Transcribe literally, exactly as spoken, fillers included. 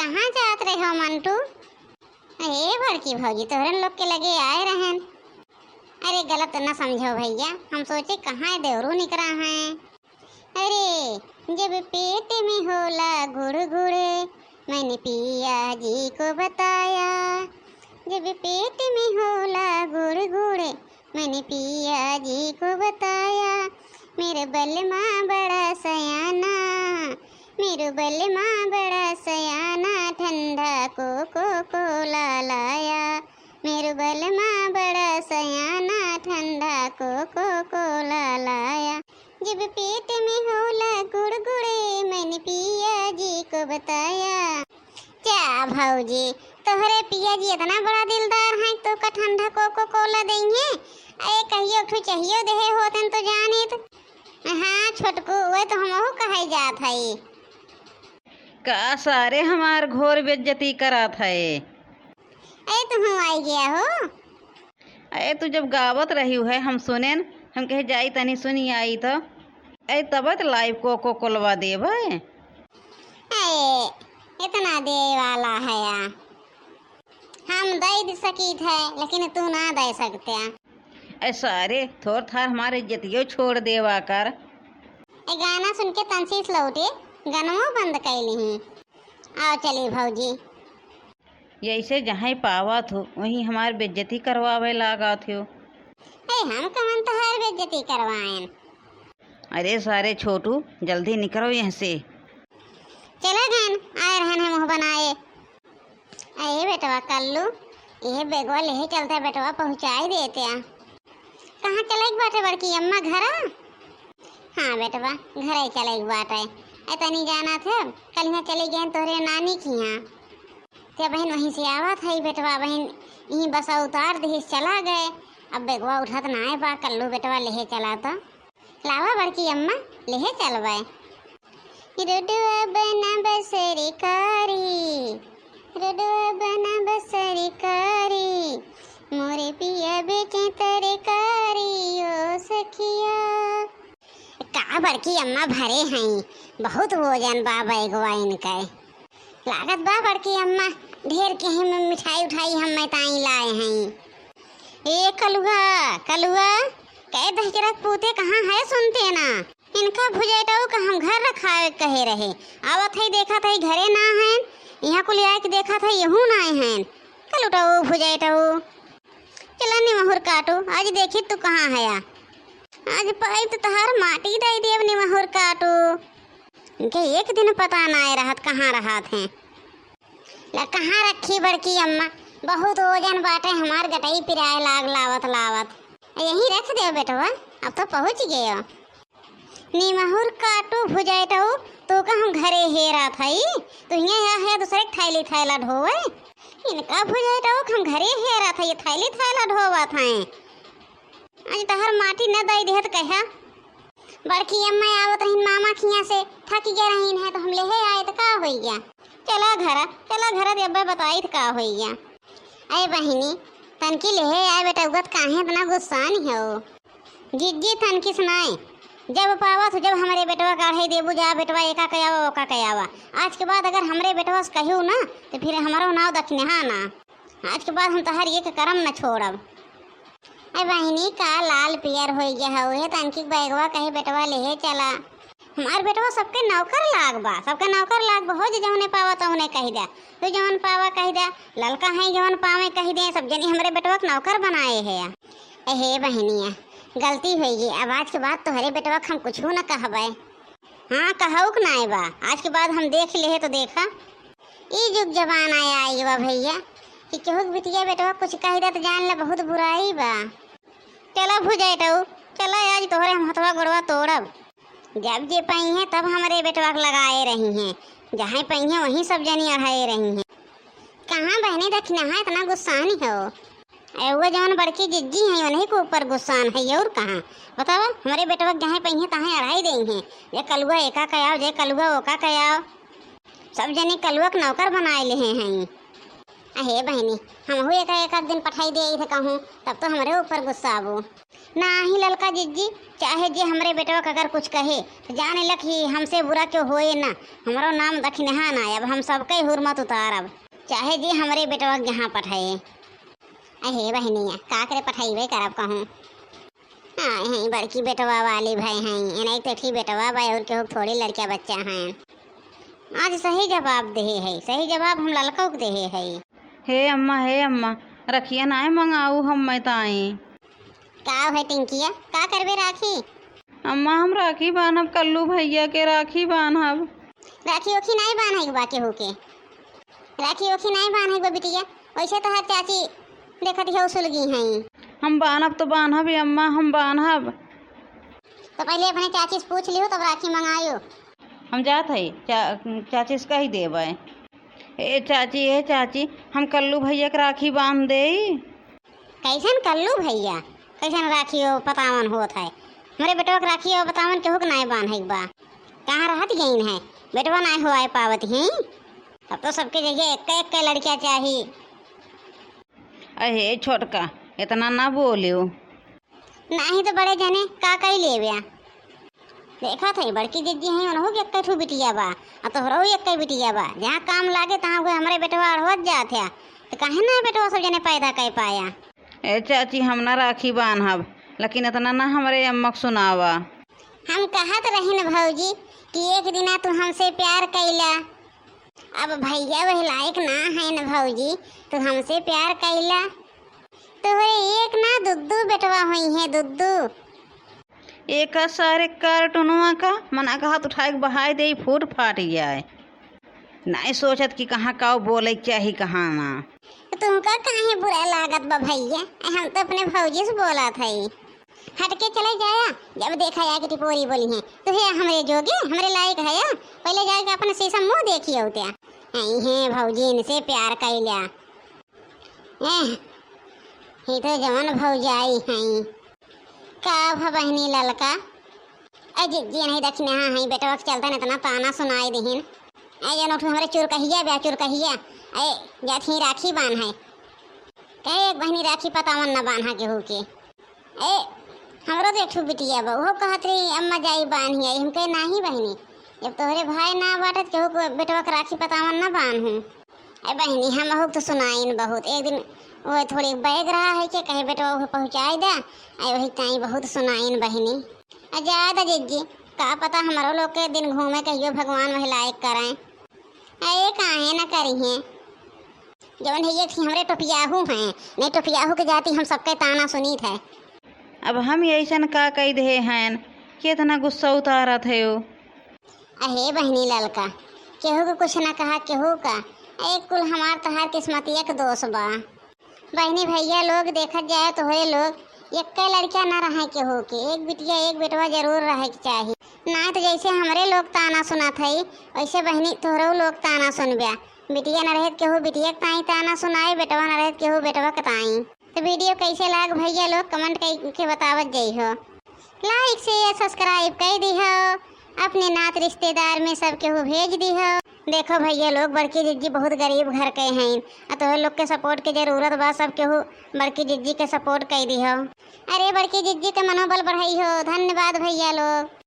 कहाँ जात रहे हो मंटू? अरे बड़की भौजी, तोहरन लोग के लगे आए रहन। अरे गलत न समझो भैया, हम सोचे कहाँ देवरू निकरा हैं। अरे, जब पेट में होला गुड़गुड़, मैंने पिया जी को बताया। जब पेट में होला गुड़गुड़, मैंने पिया जी को बताया। मेरे बलमा बड़ा सयाना, मेरे बलमा बड़ा सयाना, ठंडा कोको कोला लाया। मेरे बलमा बड़ा सयाना, ठंडा कोको कोला लाया। जब पेट में होला गुड़गुड़े, मैंने पिया जी को बताया। क्या भौजी, तोहरे पिया जी इतना बड़ा दिलदार हैं, तो का ठंडा कोको कोला देंगे? अरे कहियो एक ठो चाहियो देहे होतन तो जानित। हाँ छोटकू, वह तो हमहू कहे जात हई। का सारे हमार घोर बेइज्जती करत है? अरे तुहू आई गया हो। अरे तू जब गावत रही है हम सुनेन, हम कहे जाई तनी सुनी आई तो। अरे तब तो लाइव कोको कोलवा देबे। अरे इतना दे वाला है या? हम दे दे सकीत है, लेकिन तू ना दे सकते। अरे सारे, थोर थार हमार इज्जतियो छोड़ देवा कर। ए गाना सुन के तनसीस लौटे, गनवो बंद कैली ही। आओ चली भौजी। यैसे जहाँ पावत हो, वहीं हमार बेइज्जती करवावे लागत हो। ए, हम कवन तोहार बेइज्जती करवाएन? अरे सारे छोटू, जल्दी निकरो यहाँ से। चला गन, आए रहन है मुँह बनाए। अरे बेटवा कल्लू, ये बेगवा लेहे चलता बेटवा, पहुँचाई देते आ। कहाँ चले के बाटे बड़की अम्मा, घरा? हाँ बेटवा, घरे चले के बाटे। ए तनी जाना थे, कल यहाँ चले गए तोहरे नानी के यहाँ। ते बहिन वहीं से आवत है बेटवा, बहिन यहीं बस उतार दिहिस चला गए। अब बेगवा उठत नाय बा, कल्लू बेटवा लेहे चला तो। लावा बड़की अम्मा, लेहे चलबे। रोडवा बना बसरी कारी, रोडवा बना बसरी कारी, मोरे पिया बेचे तरकारी ओ सखिया। का बड़की अम्मा भरे हैं, बहुत वजन बा बैगवा इनके। लागत बा बड़की अम्मा, ढेर के ही मिठाई उठाई हम मैं ताई लाए हैं। ए कलुआ, कलुआ, कै दहिजरा के पूते कहाँ है सुनते ना? इनका भुजैटऊ का हम घर रखावे कहे रहे। आवत है देखत है घरे ना हैं, यहाँ कुल आए के देखत है यहू ना हैं। कलुटऊ भुजैटऊ। चला निमहुर काटू, आज देखी तू कहाँ हया। आज पाइब तो तहार माटी दई देब निमहुर काटू। इनके एक दिन पता नाय रहत कहाँ रहत हैं। ला कहाँ रखी बड़की अम्मा, बहुत वजन बाटे हमार गटई पिराए लाग लावत लावत। यहीं रख देव बेटवा, अब तो पहुँच गयो। निमहुर काटू भुजैटऊ, तू का हम घरे हेरा थई, तू हियाँ या है दूसरे के थैली थैला ढोवे। इनका भुजैटऊ हम घरे हेरा थई, ये थैली थैला ढोवा थई। आज तहर माटी न दई देहत कहा। बड़की अम्मा आवत रहीन मामा खिया से, थक गए रहीन है तो हम लेहे आए तो का होई गया। चला घरा, चला घरा दे अब्बे बताई तो का होई गया। अरे बहिनी, तनकी लेहे आए बेटा, उगत काहे इतना गुस्सान हो? जिज्जी तनकी सुनाए, जब पावा तो जब हमरे बेटवा काढ़े देबू जा बेटवा एका कयावा ओका कयावा। आज के बाद अगर हमरे बेटवा से कहू ना तो फिर हमरो नाव दखिनहा ना। आज के बाद हम तहार एक करम न छोड़ब। अरे बहिनी, का लाल पियर होई गया है? उहे तनकी बैगवा कहे बेटवा लेहे चला। हमार बेटवा सबके नौकर लाग बा, सबके नौकर लाग बा। हो जे जौने पावा तौने कह द्या, तू जौन पावा कह द्या, ललका है जौन पावे कह द्या, सब जनी हमरे बेटवा के नौकर बनाए है। ए हे बहिनिया, गलती होई गई, अब आज के बाद तोहरे बेटवा के हम कुछ न कहबे। हाँ, कहउक नाय बा। आज के बाद हम देख लेहे तो देखा। ई जुग जमाना आइ गवा भइया कि केहू के बिटिया बेटवा कुछ कहि दे त जान ले बहुत बुराई बा। चला भुजैटऊ, चला आज तोहरे हम हथवा गोड़वा तोड़ब। जब जे पइहें तब हमरे बेटवा के लगाए रहिहें, जहाँ पइहें वहीं सब जनी अढ़ाए रहिहें। कहाँ बहिनी दखिनहा इतना गुस्सानी हो? ए, वो जौन बड़की जिज्जी हैं, उन्हीं के ऊपर गुस्सान है, और कहाँ? बतावा, हमरे बेटवा के जहाँ पइहें तहाँ अढ़ाई देइहें। जे कलुआ एका कयाव, जे कलुआ ओका कयाव। सब जने कलुआ के नौकर बनाए लेहे हैं। अहे बहिनी, हमहू एका एक आध दिन पठाई दे थे कहूँ, तब तो हमरे ऊपर गुस्सा आबू। नाही ललका जिज्जी, चाहे जे हमरे बेटवा का अगर कुछ कहे, तो जाने लग कि हमसे बुरा केहू होए ना। हमरो नाम दखिनहा ना, अब हम सबके हुरमत उतारब, चाहे जे हमरे बेटवा के यहाँ पठाए। अहे बहिनिया, का करे पठइबे करब कहूँ। हाँ, यहीं बड़की बेटवा वाली भय हैं, इन्हें एक तो ठीक बेटवा बा और केहू थोड़ी लड़किया बच्चा हैं। आज सही जवाब देहे है, सही जवाब हम ललका के देहे है। हे अम्मा, हे अम्मा, रखिया नाय मंगाऊ हम मैं ताई। का है टिंकिया, का करबे राखी? अम्मा, हम राखी बान्हब, कल्लू भैया के राखी बान्हब। राखी ओखी नाय बान्हे के बा केहू के, राखी ओखी नाय बान्हे के बा बिटिया। वैसे तो हर चाची देखत ही उसुल गई हैं। हम बान्हब तो बान्हब ए अम्मा, हम बान्हब। तो पहले अपने चाची से पूछ लियो, तब राखी मंगायो। हम जात है चा-, चाची से कही देबै। ए चाची, ए चाची, हम कल्लू भैया के राखी बांध देई। कैसन कल्लू भैया? कैसन राखी हो पतावन होत है? हमरे बेटवा के राखी हो पतावन केहू के नाय बांधे के बा। कहाँ रहत गइन है? बेटवा नाय हो आए पावत ही। तब तो सबके जगह एक एक लड़किया चाही। अहे छोटका, इतना ना बोलियो। नाही तो बड़े जने का कई लेव्या। देखत है बड़की जिज्जी हैं, उनहू के एक्कै ठो बिटिया बा, आ तोहरहू एक्कै बिटिया बा। जहाँ काम लागे तहाँ कोई हमरे बेटवा अढ़वत जात है, तो काहे ना बेटवा सब जने पैदा कर पाया। ए चाची, हम ना राखी बान्हब, लेकिन इतना ना हमरे अम्मा के सुनावा। हम कहत रही न भौजी कि एक दिना तू हमसे प्यार कैला, अब भैया वह लायक ना है न भौजी, तू हमसे प्यार कैला। तोहरे एक ना दुद्दू बेटवा होई है, दुद्दू। एका सारे कार्टुनवा का मना का हाथ उठाए के बहाए दे, फूट फाट जाए। नाहीं सोचत कि कहाँ का बोले के चाही, कहाँ ना। तुमका काहे बुरा लागत बा भैया? हम तो अपने भौजी से बोलत हई। हट के चले जाया, जब देखा जाए कि टिपोरी बोली है, तो हे हमरे जोगे, हमरे लायक है या? पहले जाके अपने शीशा मुँह देखियो त्या। आई है भौजी इनसे प्यार कैला। एह, ही तो जवन भौजाई हैं। का भ बहिनी ललका? ए जिज्जी नहीं दखिनहा हैं, बेटवा के चलते न इतना ताना सुनाई दिहिन। ए जन उठू हमरे चुरकहिया बा, चुरकहिया। ए जात ही राखी बान्हे। कहे एक बहिनी राखी पतावन न बान्हा केहू के। ए, हमरो तो एक ठो बिटिया बा, उहो कहत रही, "अम्मा जाई बान्ही आई।" हम कहे, "नाही बहिनी, जब तोहरे भाई ना बाटत, केहू को बेटवा के राखी पतावन ना बान्हू।" ए बहिनी, हमहू के तो सुनाइन बहुत। एक दिन वो थोड़ी बैग रहा है के कहे, "बेटवा उहे पहुँचाई दे।" ए वही ताई बहुत सुनाइन बहिनी। आ जाए दा जिज्जी, का पता हमरो लोग के दिन घूमे कहियो भगवान वही लायक करें। ए काहे ना करी हैं? जवन है ये कि हमरे टोपियाहू हैं, नहीं टोपियाहू के जाति हम सबके ताना सुनीत है। अब हम ऐसन का कई देहे हैं कि इतना गुस्सा उतारत है ओ? अहे बहिनी ललका, केहू के कुछ ना कहा केहू का, ए कुल हमार तहार किस्मतिया के दोष बा। बहिनी भैया लोग देखत जाए तोहरे लोग, एक्के लड़किया ना रहे केहू के, एक बिटिया एक बेटवा जरूर रहे के चाही। ना तो जैसे हमरे लोग ताना सुनत हई, वैसे बहिनी तोहरो लोग ताना सुनब्या। बिटिया न रहत केहू बिटिया के ताई ताना सुनाई, बेटवा न रहत केहू बेटवा के ताई। तो video कैसे लाग भैया लोग, comment करके बतावत जइहो। Like, share, subscribe कर दिहो, अपने नात रिश्तेदार में सब केहू भेज दिहो। देखो भैया लोग, बड़की जिज्जी बहुत गरीब घर के हैं, आ तोहरे लोग के support के जरूरत बा, सब केहू बड़की जिज्जी के support कर दिहो। अरे बड़की जिज्जी के मनोबल बढ़ाई हो। धन्यवाद भैया लोग।